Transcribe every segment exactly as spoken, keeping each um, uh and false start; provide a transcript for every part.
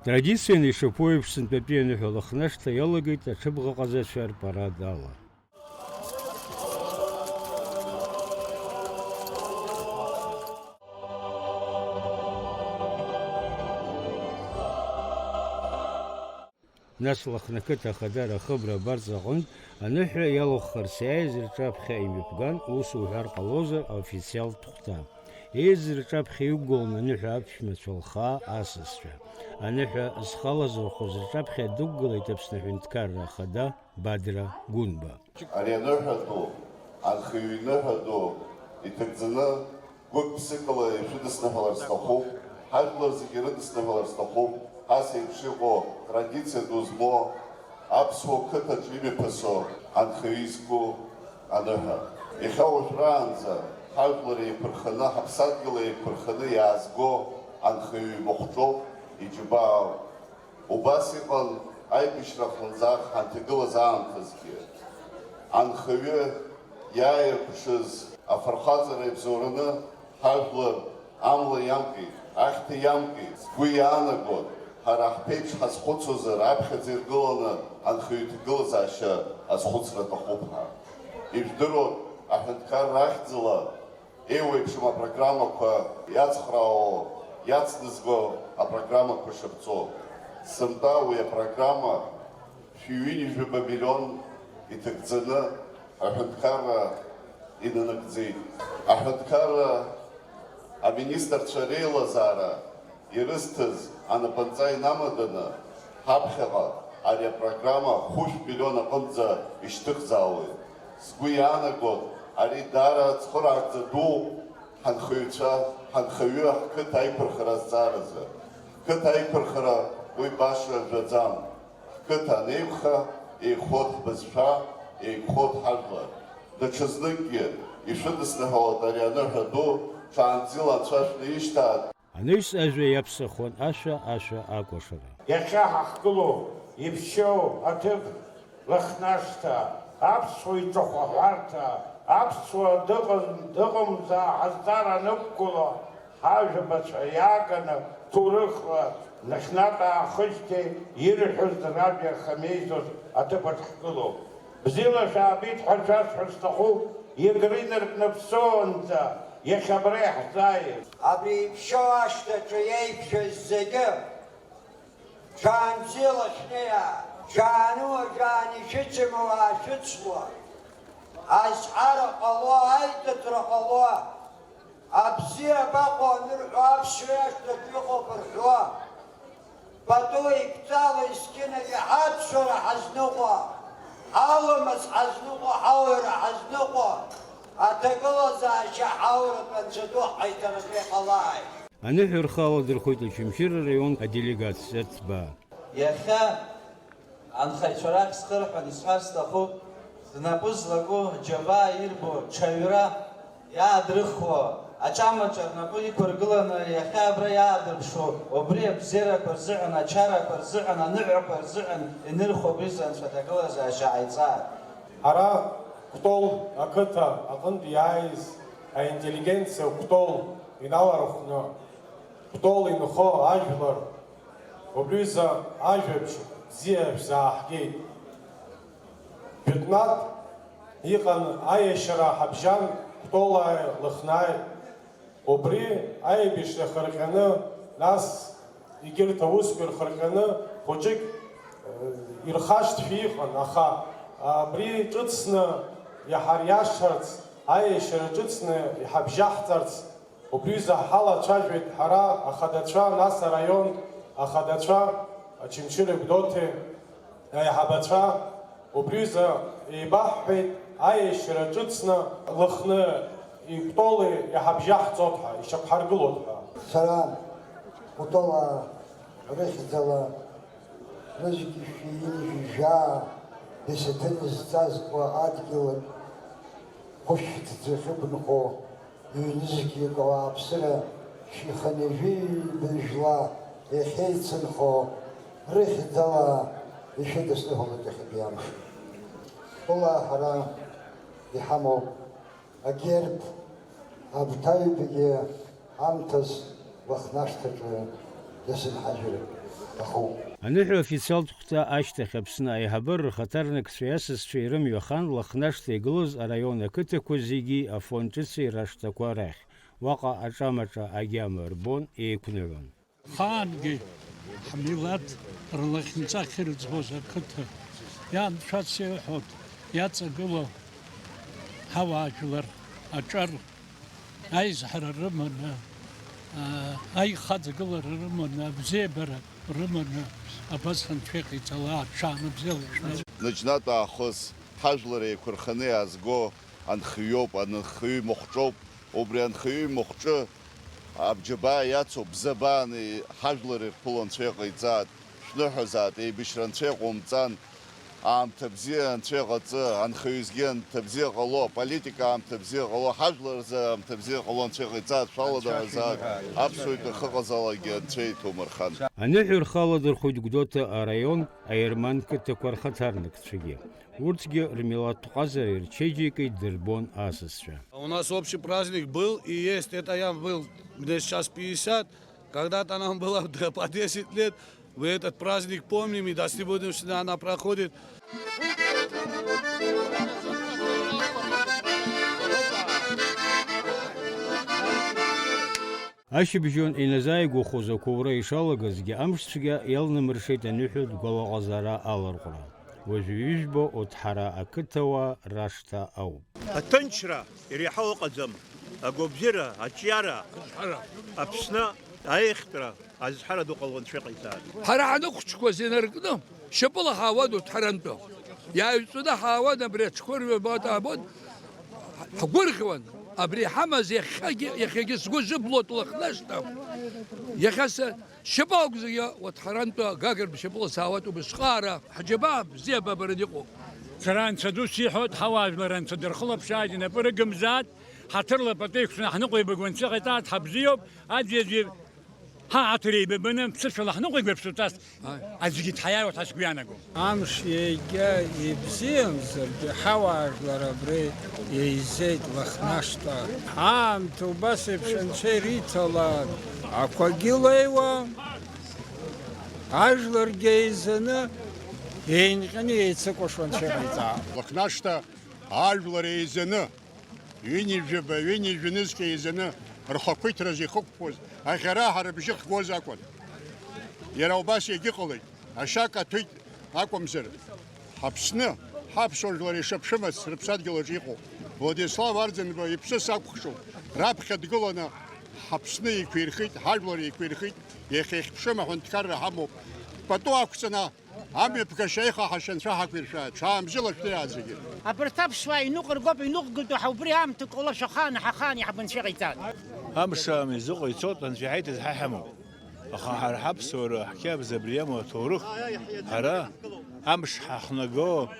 Традицианы ишаԥу еиԥш, сынтәатәи аныҳәа Лыхнашҭа иалагеит аҽыбӷаҟазацәа рпарад ала. Нас Лыхны ақыҭа ахадара ахыбра абарҵа аҟынтә аныҳәа иалахәхарц иааиз рҿаԥхьа имҩаԥган, ус уҳәар ҟалозар, аофициалтә хәҭа. Еизаз рҿаԥхьа иқәгылан аныҳәа аԥшәмацәа, лхаа асасцәа. Аныҳәа зхалазырхәыз рҿаԥхьа дықәгылеит Аԥсны Аҳәынҭқарра Ахада Бадра Гәынба. Ари аныҳәа ду, анхаҩы иныҳәа ду иҭагӡаны гәык-ԥсыкала ишәыдысныҳәалар сҭахуп, ҳажәлар зегьы ирыдысныҳәалар сҭахуп, ас еиԥш иҟоу традициа ду змоу аԥсуа қыҭаҿ имҩаԥысо анхаҩы изку аныҳәа. Иахьа уажәраанӡа ҳажәлар еиқәырханы, ҳаԥсадгьыл еиқәырханы иаазго анхаҩы имахәҿоуп, иџьабаауп. Убас иҟан аибашьра ахлымӡаах ҳанҭагылаз аамҭазгьы. Анхаҩы иааирԥшыз афырхаҵара ибзоураны ҳажәлар амла иамкит, ахьҭа иамкит. Сгәы иаанагон, ҳара ҳԥеиԥш ҳазхәыцуазар, аԥхьаӡа иргыланы анхаҩы иҭагылазаашьа азхәыцра аҭахуп ҳәа. Ижәдыруан, аҳәынҭқарра ахьӡала еиуеиԥшым апрограммақәа иацхраауа, иацназго апрограммақәа шаԥҵоу. Сынтәа уи апрограмма шәи ҩынҩажәаба миллион иҭагӡаны аҳәынҭқарра инанагӡеит. Аҳәынҭқарра аминистрцәа реилазаара ирызҭаз анапынҵа инамаданы, ҳаԥхьаҟа ари апрограмма хәышә миллион аҟынӡа ишьҭыхзаауеит. Сгәы иаанагоит, ари даара цхыраагӡа дууп ҳанхаҩцәа, ҳанхаҩы ҳқыҭа аиқәырхара азҵааразы. Ҳқыҭа аиқәырхара уи баша жәаӡам. Ҳқыҭа анеиқәха, еиқәхоит ҳбызшәа, еиқәхоит ҳажәлар. Даҽазныкгьы ишәыдысныҳәалоит ари аныҳәа ду, ҽаанӡала анцәа шәнаишьҭааит. Анаҩс ажәа иаԥсахуан ашәа, ашәа акәашара. Иахьа ҳахгылоу, иԥшьоу аҭыԥ Лыхнашҭа, аԥсуа иҿахәаҳәарҭа, аԥсуа дыҟам, дыҟамзаа ҳазҵаара анықәгыло, ҳажәабацәа иааганы ҭоурыхла Лыхнатә аахыжьҭеи ирҳәоз ражәа хамеизоз аҭыԥаҿ ҳгылоуп. Бзиала шәаабеит ҳәа шәасҳәар сҭахуп, Егры инаркны Ԥсоуанӡа, иахьа абра иаҳзааиз. Абри иԥшьоу ашҭаҿы иеиқәшәаз зегьы, ҽаанбзиала шәнеиаа, ҽааны уажәааны ишәыцымуаа шәыцло, азҵаара ҟало, аиҵыҵра ҟало, абзиа абаҟоу анырҳәо, аԥсшәа иашҭаҿы иҟоуп рҳәо, пату еиқәҵала есқьынагьы ҳаԥсуара ҳазныҟәо, ҳаламыс ҳазныҟәо, ҳауаҩра ҳазныҟәо, аҭагылазаашьа ҳауратә анцәа ду ҳаиҭаратәы иҟалааит. Аныҳәа рхы аладырхәит Очамчыра араион аделегациа ҭбаа. Иахьа анхаҩцәа рахь схырҳәан исҳәар сҭахуп, знапы злаку, џьабаа ирбо, ҽаҩра иаадрыхуа, аҿамаҿа рнапы иқәыргыланы иахьа абра иаадырԥшуа, убри абзиарақәа рзыҳәан, ачарақәа рзыҳәан, аныҳәақәа рзыҳәан инырхуа убри рзы анцәа аҭагылазаашьа ҟаиҵааит. Ҳара Кәтол ақыҭа аҟынтә иааиз аинтеллигенциа Кәтол иналархәны, Кәтол инхо ажәлар, убриазы ажәабжь бзиа шәзааҳгеит. Жәытәнатә иҟан аиашьара ҳабжьан Кәтолааи Лыхнааи. Убри аибашьра хырҟьаны, нас егьырҭ аусқәа ирхырҟьаны хәыҷык, э, ирхашҭшәа иҟан, аха абри ҿыцны иҳариашарц, аиашьара ҿыцны иҳабжьаҳҵарц, убриазы ҳалацәажәеит ҳара ахадацәа, нас араион ахадацәа, Очамчыреи Гәдоуҭеи аиҳабацәа, убриазы еибаҳҳәеит, аиашьара ҿыцны Лыхны Кәтоли иҳабжьаҳҵоит ҳәа, ишьақәҳаргылоит ҳәа. Сара Кәтола рыхьӡала нызқь шәи ҩынҩажәи жәаа десаҭын изҵазкуа адгьыл хәышәтәӡа ахьықәынхо, ҩнызқьҩык ауааԥсыра шәиханы ҩажәи жәла иахьеицынхо рыхьӡала ишәыдысныҳәалоит иахьатәи амш. Тәыла ҳара иҳамоуп агерб, абҭаҩбагьы ҳамҭас Лыхнашҭаҿы дасынҳажәыр. Аныҳәа официалтә хәҭа ашьҭахь Аԥсны аиҳабыра рхаҭарнакцәеи асасцәеи рымҩа хан Лыхнашҭа игылаз араион ақыҭақәа зегьы Афон ҿыци рашҭақәа рахь. Уаҟа аҿамаҿа агьама рбон, еиқәныҳәон. Ахаангьы ҳмилаҭ рлахьынҵа ахьырӡбоз ақыҭа ианцәа сеиҳәоит, иаҵагылоу ҳауаажәлар аҿар аизҳара рыманы, аа, аихаҵгылара рыманы, абзиабара рыманы, абас анцәа иҟаиҵалааит, ҽаанбзиала шәнеи. Наџьнатә аахыс ҳажәлар еиқәырханы иаазго анхаҩоуп, анхаҩы имахәҿоуп, убри анхаҩы имахәҿы абџьабаа иацу бзабааны ҳажәлар ирԥыло анцәа иҟаиҵааит, шәныҳәазааит, еибашьра анцәа иҟоумҵан, аамҭа бзиа анцәа иҟаҵы, анхаҩызгьы аамҭа бзиа ҟало, аполитика аамҭа бзиа ҟало, ҳажәлар рзы аамҭа бзиа ҟало анцәа иҟаиҵааит, шәаладаҳәазааит, аԥсуа итәы ахьыҟазаалакгьы анцәа иҭоумырхан. Аныҳәа рхы аладырхәит Гәдоуҭа араион аерман қыҭақәа рхаҭарнакцәагьы. Урҭгьы рмилаҭтә ҟазара ирҽеиџьеикит, дырбон асасцәа. У нас общий праздник был и есть. Это я был, мне сейчас пятьдесят. Когда-то нам было по десять лет. Мы этот праздник помним и до сегодняшнего дня она проходит. Ашьыбжьон иназааигәахоз ақәаура ишалагазгьы, амшцәгьа иалнамыршеит аныҳәатә гәалаҟазаара аларҟәра. Уажәы ижәбо Оҭҳара ақыҭауаа рашҭа ауп. Аҭынчра иреиҳау ыҟаӡам. Агәабзиара, аҿиара, Аԥсны аиӷьтәра азҳара ду ҟалон, анцәа иҟаиҵааит. Ҳара ҳаныхәыҷқәаз инаркны, шьапыла ҳаауан Оҭҳарантәы. Иааҩҵәаны ҳаауан, абри аҽқәа рҩа баҭ аабон, ҳгәырӷьуан. Абри иҳамаз иахьагьы, иахьагьы сгәы жыблоит Лыхнашҭа. Иахьа са шьапы акәзаргьы Оҭҳарантәи Гагратәи шьапыла саауеит убысҟаара. Ҳџьабаа бзиабабаран иҟоуп. Сара анцәа ду сиҳәоит, ҳауаажәлар анцәа дырхылаԥшааит, инапы рыгымзааит, ҳаҭырла пату иқәҵаны ҳныҟәибагон, анцәа иҟаиҵааит, ҳабзиоуп, аӡәи-аӡәи ҳаҳаҭыр еибабаны, ԥсышәала ҳныҟәигап шутәас. Аӡәгьы дҳаиааиуеит ҳәа сгәы иаанагом. Амш егьа ибзиамзаргьы, ҳауаажәлар абри еизеит Лыхнашҭа. Аамҭа убас еиԥш анцәа ириҭалан, ақәагьы леиуам, ажәларгьы еизаны, еинҟьаны еицыкәашо анцәа иҟаиҵа. Лыхнашҭа ажәлар еизаны. Ҩынҩажәаба, ҩынҩажәа нызқь еизаны рхақәиҭраз ихықәԥоз аӷьараҳәа рыбжьы хгоз акәын. Иара убас иагьыҟалеит, ашьа каҭәеит акәымзар, ҳАԥсны, ҳаԥсуа жәлар ишаԥшәымац рыԥсадгьыл аҿы иҟоуп. Владислав Арӡынба иԥсы сакәыхшоуп, раԥхьа дгыланы ҳАԥсны еиқәирхеит, ҳажәлар еиқәирхеит, иахьа ихьԥшым аҳәынҭқарра ҳамоуп. Пату ақәҵаны Амҩаԥгашьа аихаҳашьа анцәа ҳақәиршәааит, ҽаанбзиала шәнеиааит зегьы. Абарҭ аԥсуаа иныҟәыргоуп, иныҟәгатәу ҳаубри аамҭа кәала шәахаан, ҳахаан иаҳбанцәа иҟаиҵааит. Амш аамҭа изыҟаиҵоит, анцәа иҳаиҭаз ҳа ҳамоуп. Аха ҳара ҳаԥсуара, ҳқьабз абри иамоу аҭоурых, ҳара амш ҳахнаго,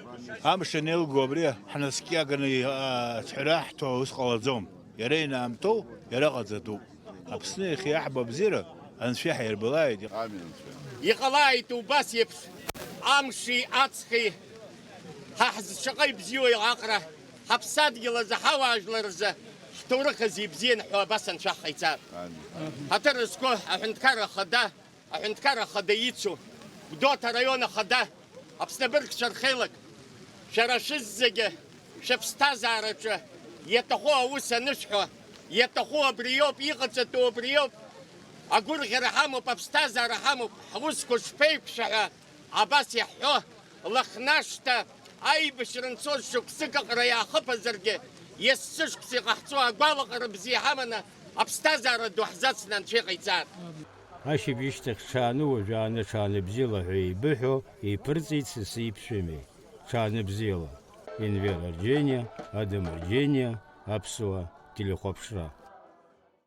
амш анеилго абри ҳнаскьаганы, а, ацәҳәара ҳҭо ус ҟалаӡом. Иара инаамҭоу, иара ҟаҵатәуп. Аԥсны иахьа иаҳбо абзиара Анцәа иҳаирбалааит. Амин, Анцәа. Иҟалааит убас еиԥш амши аҵхи, ҳа ҳзы шаҟа ибзиоу аҟара, ҳаԥсадгьыл азы, ҳауаажәлар рзы, ҳҭоурых азы ибзианы ҳәа абас Анцәа ҳҟаиҵар. Амин. Ҳаҭыр зқәу аҳәынҭқарра ахада, аҳәынҭқарра ахада ицу, Гәдоуҭа араион ахада, Аԥсны абыргцәа рхеилак, шәара шәызегьы шәыԥсҭазаараҿы иаҭаху аус анышәҳәо, иаҭаху абриоуп, иҟаҵатәу абриоуп, агәырӷьара ҳамоуп, аԥсҭазаара ҳамоуп, ҳусқәа шԥеиқәшәо ҳәа абас иаҳҳәо, Лыхнашҭа аибашьра нцоз шықәсык аҟара иаахыԥазаргьы, есышықәса иҟаҳҵо агәалаҟара бзиа ҳаманы аԥсҭазаара ду ҳзацны Анцәа иҟаиҵар. Ашьыбжьышьҭахь ҽааны уажәааны ҽаанбзиала ҳәа еибыҳәо, еиԥырҵит Сасиԥшәымеи. Ҽаанбзиала. Енвер Арџьениа, Адам Арџьениа, Аԥсуа телехәаԥшра.